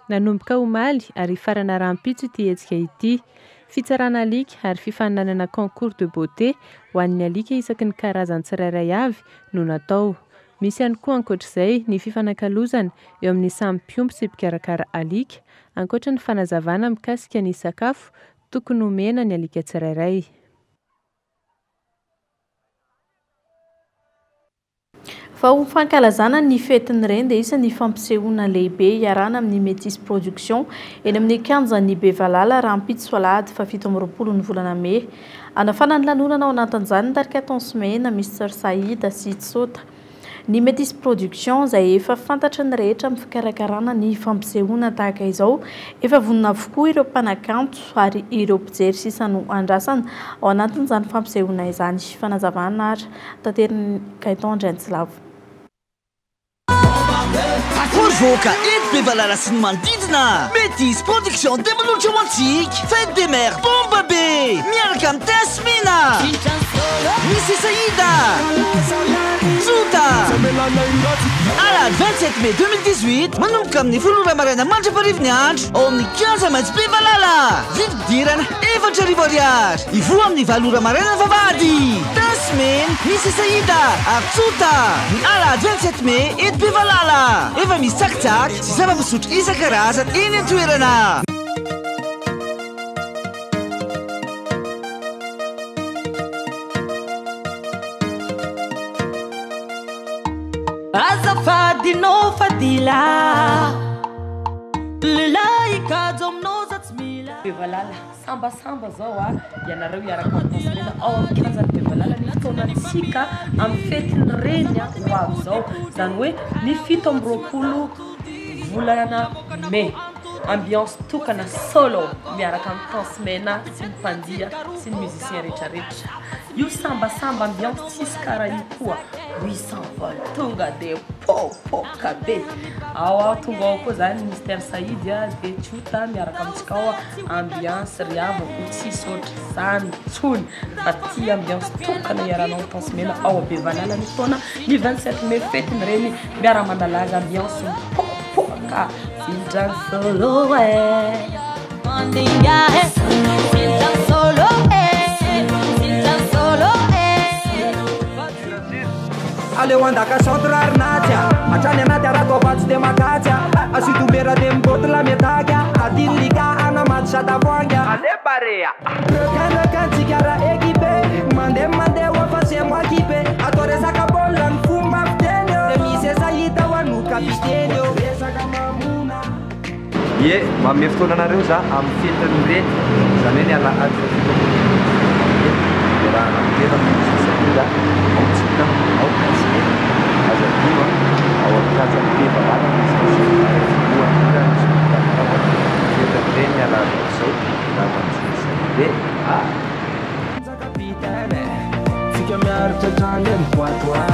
Nanomboka omaly ary hifarana rahampitso ity hetsika ity. Fitsarana alika ary fifaninanana concours de beauté ho an'ny alika isaky ny karazany tsirairay avy no natao. Misy ihany koa ankoatr'izay ny fifanakalozana eo amin'ny samy mpiompy sy mpikarakara alika, ankoatra ny fanazavana mikasika ny sakafo tokony homena ny alika tsirairay. Fa ho fankalazana ny fetin'ny reny dia isan'ny fampisehoana lehibe iarahana amin'ny Métis Production eny amin'ny kianjan'ny Bevalala rahampitso alahady faha 27 ny volana mey. Hanafana ny lanonana ao anatin'izany ny tarika Tence Mena, Mister Saïd sy Tsota. Ny Métis Production izay efa fantatry ny rehetra amin'ny fikarakarana ny fampisehoana tahaka izao, efa vonona avokoa ireo mpanakanto ary ireo mpijery sisa no andrasana ao anatin'izany fampisehoana izany. Fanazavana ary taterin'i Gaëtan Andriantsilavo. Akory vahoaka eto Bevalala sy ny manodidina! Métis Production dia manolotra ho antsika Fête des Mères bomba be! Miaraka amin'i Tasmina! Misy Saïda! Tsota! Alahady 27 mai 2018, manomboka amin'ny 10 ora maraina mandra-pahariva ny andro, ao amin'ny Kianja Maitso Bevalala! Vidim-pidirana, 4000 ariary! Hivoha amin'ny 8 ora maraina ny vavahady! Tasmina, Misy Saïda ary Tsota! Ny alahady 27 mai eto Bevalala! Efa misy tsakitsaky sy zava-pisotro isan-karazany eny an-toerana! Azafady no fadila Lehilahy kajo aminao za tsy mila. Bevalala, sambasamba zao a, ianareo hiaraka amin'ny Tence Mena ao amin'ny kianjan'i Bevalala ny fotoanantsika amin'ny fetin'ny reny a, ho avy zao, zany hoe ny 27 volana mey. Ambiance tokana solo miaraka amin'ny Tence Mena sy ny mpandiha sy ny musicien retraretra. Io sambasamba ambiance tsisy karaha io koa 800 volt tonga de popoka be. Ao ao tonga ao koa zany Mister Saïd a de Tsota miaraka amintsika ao ambiance ry havako tsisy ohatr'izany tsony fa ty ambiance tokana iarahanao amin'ny Tence Mena ao Bevalala ny fotoana ny 27 mai fetiny reny miara manalaza ambiance mipopoka Zildjian solo eh. Zildjian solo eh. Zildjian solo eh. Aleo andaka centre ary natsy a. Hatrany anaty arato avatsy de makatsy a. Asio dobera de miboty la miataky a. Aty ny liga ana maty satavoangy a. Allez barea. Requin requin tsika raha équipé. Mandeha mandeha hoa fa c'est moi qui paie. Atao resaka baolina ny fomba fiteny eo. De misy esa hita hoa no capitaine eo. Resaka mamona. Ie, manome fotoana anareo za amin'ny fetin'ny reny, izany hoe ny alahady faha 27 janvier, iarahana amin'ny tena amin'ny sisa tonga ao Tsika, ao Antsihena, aza adino an, ao amin'ny kianjan'ny Bevalala misy ny voalohany indrindra ny zotom-pitantanana fetin'ny reny ny alahady ho avy izao, raha manjifa izay be a! Tsika miaritra hatrany e miboadoa.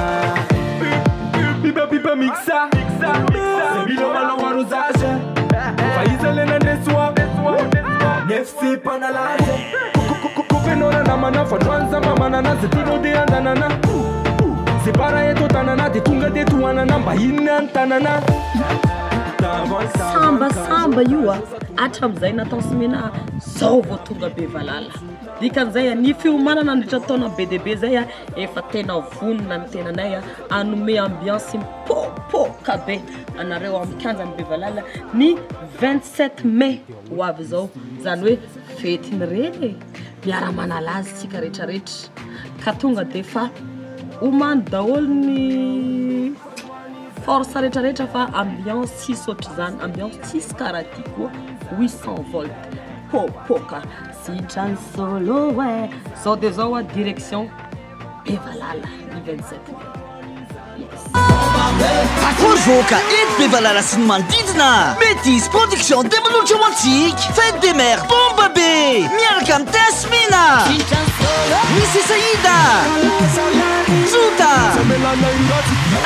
Pipa pipa mixa. Zay mila manao arrosage. Fa iza le nandresy oa. Ny FC mpanalazy. Kopenao na namana fa androany za mba manana zay tianao de andanana. Zay bara eto an-tanana de tonga de tohanana mba inona ny tanana. Sambasamba io a, hatramin'izay natao sy mena zao vao tonga Bevalala. Dikan'izay a, ny fiomanana nandritra taona be dia be zay a, efa tena vonona ny tenanay a, hanome ambiance mipopoka be anareo amin'ny kianjan'ny Bevalala ny 27 mai ho avy izao. Izany hoe fetin'ny reny e, miara-manala azy tsika rehetrarehetra. Ka tonga dia efa omano daholo ny force rehetrarehetra fa ambiance tsisy ohatr'izany, ambiance tsisy karaha ty koa, 800 volt popoka sitrany solo e. Zao dia zao a, direction Bevalala ny 27 mai. Yes. Akory vahoaka eto Bevalala sy ny manodidina. Métis Production dia manolotra ho antsika Fête des mères bomba be miaraka amin'ny Tasmina. Misy Saïda, Tsota.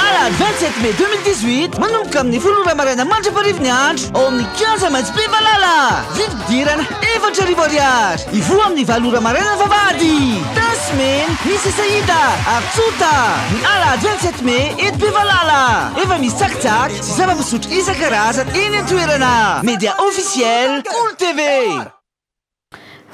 Alahady 27 mai 2018 manomboka amin'ny 10 ora maraina mandra-parivo ny andro ao amin'ny kianja maitso Bevalala. Vidim-pidirana 4000 ariary. Hivoha amin'ny 8 ora maraina ny vavahady. Tasmina, misy Saïda ary Tsota. Ny alahady 27 mai eto Bevalala. Efa misy tsakitsaky sy zava-pisotro isan-karazany eny an-toerana. Média officiel Kolo TV.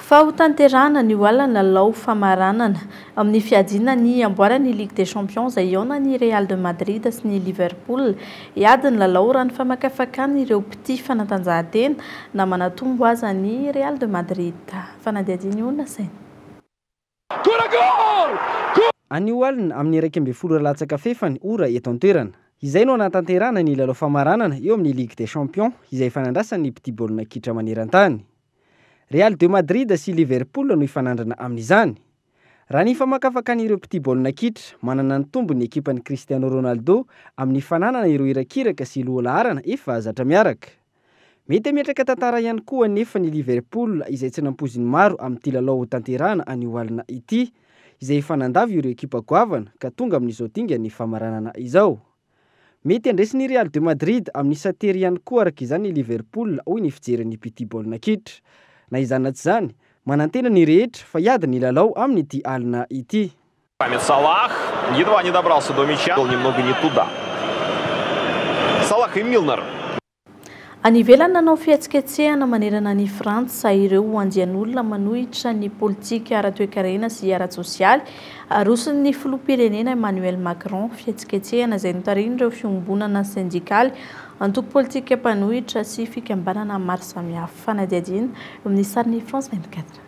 Fa ho tanterahana ny alina ny lalao famaranana amin'ny fiadiana ny amboaran'ny Ligue des Champions izay hihaona ny Real de Madrid sy ny Liverpool. Hiady ny lalao raha ny famakafakana ireo mpitia fanatanjahantena na manatombo aza ny Real de Madrid. Fanadihadiana io nasaina. Anio alina amin'ny 11 ora latsaka fefany ora eto an-toerana. Izay no anatanterahana ny lalao famaranana eo amin'ny Ligue des Champions izay fanandrasan'ny mpitia baolina kitra maneran-tany. Real de Madrid sy Liverpool no hifanandrana amin'izany. Raha ny famakafakan'ireo mpitia baolina kitra, manana ny tombony ny ekipan'i Cristiano Ronaldo amin'ny fananana ireo irakiraka sy lohalaharana efa zatra miaraka. Mety hametraka tantara ihany koa anefa ny Liverpool izay tsy nampoizin'ny maro amin'ity lalao hotanterahana anio alina ity, izay efa nandavy ireo ekipa goavana ka tonga amin'izao dingan'ny famaranana izao. Mety handresy ny Real de Madrid amin'ny isa tery ihany koa araka izany ny Liverpool, hoy ny fijerin'ny mpitia baolina kitra. Na izany na tsy izany, manantena ny rehetra fa hiady ny lalao amin'ity alina ity. Мохаммед Салах едва не добрался до мяча, был немного не туда. Салах и Милнер. Any ivelany, nanao fihetsiketsehana manerana ny Frantsa ireo andian'olona manohitra ny politika ara-toekarena sy ara-tsosialy aroson'ny filoham-pirenena Emmanuel Macron. Fihetsiketsehana izay notarihin'ireo fiombonana sendikaly, antoko politika mpanohitra sy fikambanana maro samihafa. Fanadihadiana eo amin'ny sarin'ny France 24.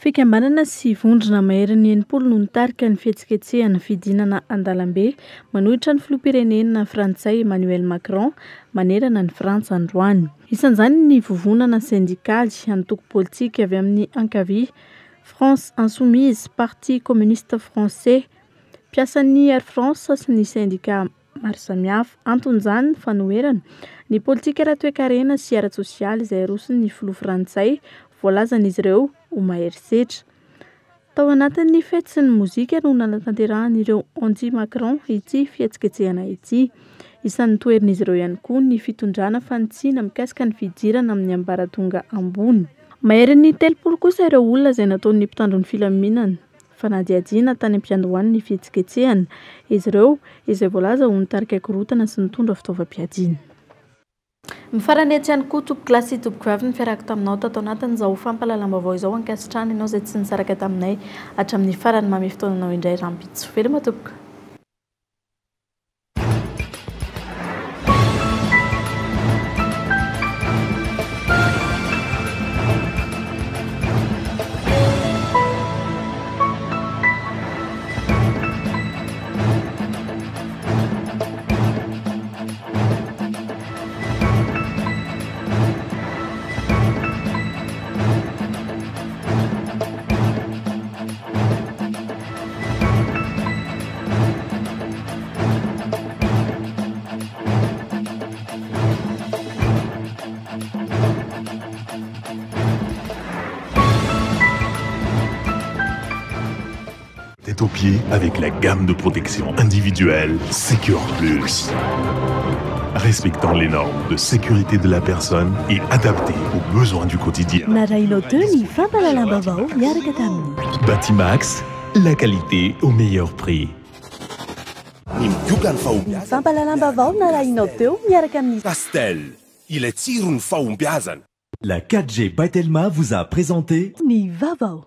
Fikambanana sy vondrona maherin'ny 60 no nitarika ny fihetsiketsehana fidinana an-dalambe manohitra ny filoham-pirenena frantsay Emmanuel Macron manerana ny Frantsa androany. Isan'izany ny vovonana sendikaly, antoko politika avy amin'ny ankavia, France Insoumise, Parti communiste français, mpiasan'ny Air France sy ny sendika maro samihafa. Anton'izany ny fanoherana ny politika ara-toekarena sy ara-tsosialy izay aroson'ny filoha frantsay voalazan'izy ireo ho mahery setra. Tao anatin'ny fety sy ny mozika no nanatanterahan'ireo anti-Macron ity fihetsiketsehana ity. Isan'ny toherin'izy ireo ihany koa ny fitondrana fanitsiana mikasika ny fidirana amin'ny ambaratonga ambony. Maherin'ny 30 kosa ireo olona izay nataon'ny mpitandro ny filaminana fanadihadiana tany am-piandohan'ny fihetsiketsehana. Izy ireo izay voalaza ho nitarika korontana sy nitondra fitaovam-piadiana. Mifarana etsy ihany koa tompoko lahy sy tompoko vavy ny fiarahako taminao tato anatin'izao fampahalalam-baovao izao. Ankasitrahana ianao izay tsy nisaraka taminay hatramin'ny farany. Mamehy fotoananao indray rahampitso. Veloma tompoko. tête aux pieds avec la gamme de protection individuelle Secure Plus. Respectant les normes de sécurité de la personne et adaptée aux besoins du quotidien. Narahinao teo ny fampahalalam-baovao miaraka tamin'ny. Batimax, la qualité au meilleur prix. Ny migoka ny Ny fahombiazana. fampahalalam-baovao narahinao teo miaraka amin'ny. Castel, ilay tsiron'ny fahombiazana. La 4G by Telma vous a présenté Ny vaovao.